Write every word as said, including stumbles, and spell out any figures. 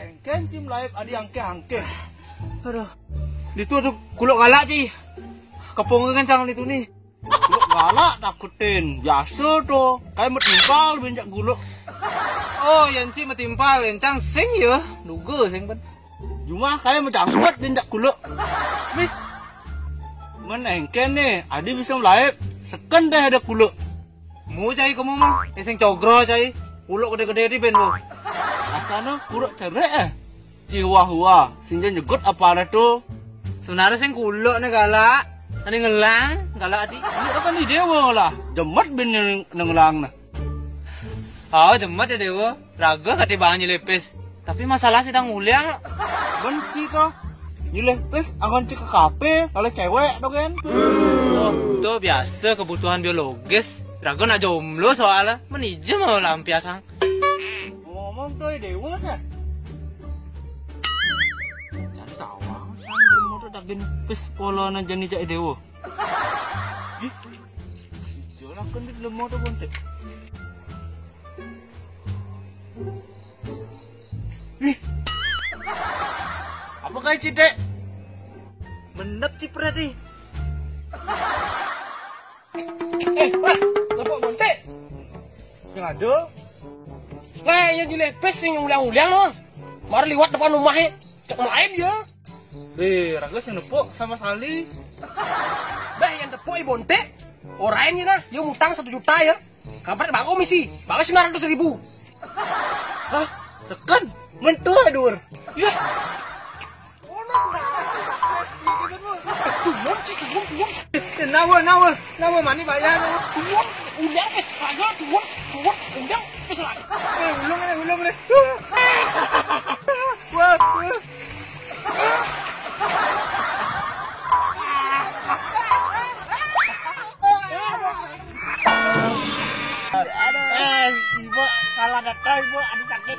Éngkén ci malaép adi angkéh-angkéh. Aduh. Ditu ada kuluk galak, Ci. Kepungnya kencang ditu nih. Kuluk galak takutin. Biasa to. Kayak matimpal bénjak kuluk. Oh, yén ci matimpal, yén cang sing ya. Duga sing pén. Cuma kayak macangkut bénjak kuluk. Nih. Men éngkén nih, adi bisa malaép. Seken deh ada kuluk. Mu cai kamu mah, sing cogro cai. Kuluk gedé-gedé di bén mu. Asana kuluk cerék, eh. Ci wah-wah, sing jan nyegut apa ada to. Sebenarnya sing kuluk né galak. Ada ngelang, galak adi. Ini kan di déwa lah. Jemet bén neng-, nengelang nah. Oh, jemet ya déwa. Raga katibangan nyelipis. Tapi masalah sidang nguliang. Benci to. Nyelipis angan cik ke kafe, kalau cewek to kan. Oh, to biasa kebutuhan biologis. Raga nak jomblo soalnya. Menija mau lampiasang. Ngomong to ya déwa sih. Cari tawang, sang belum mau to daging pis polona jani cak déwa. Ih, ijo lah kan di belum mau to bontek. Ih. Apa kayak cidek? Menep cipret nih. Eh, Pak, lepok bontek. Sing ada. Lah, yang jelek pes sing ulang-ulang no. Mari liwat depan rumahnya. Cek lain ya. Eh, raga sing nepuk sama sekali. Bah, yang tepuk i bontek. Orang ini nah, dia mutang satu juta ya. Kampret bang komisi, bang sembilan ratus ribu. Hah? Seken? Mentua dur. Ya. Tuan, cik, tuan, tuan. Nawa, nawa, nawa mani bayar nawa. Tuan, udah pes raga, tuan, tuan, udah pes raga. Eh, ulung ni, ulung ni. Wah, wah. Eh, ibu salah datang, ibu. Aduh, sakit.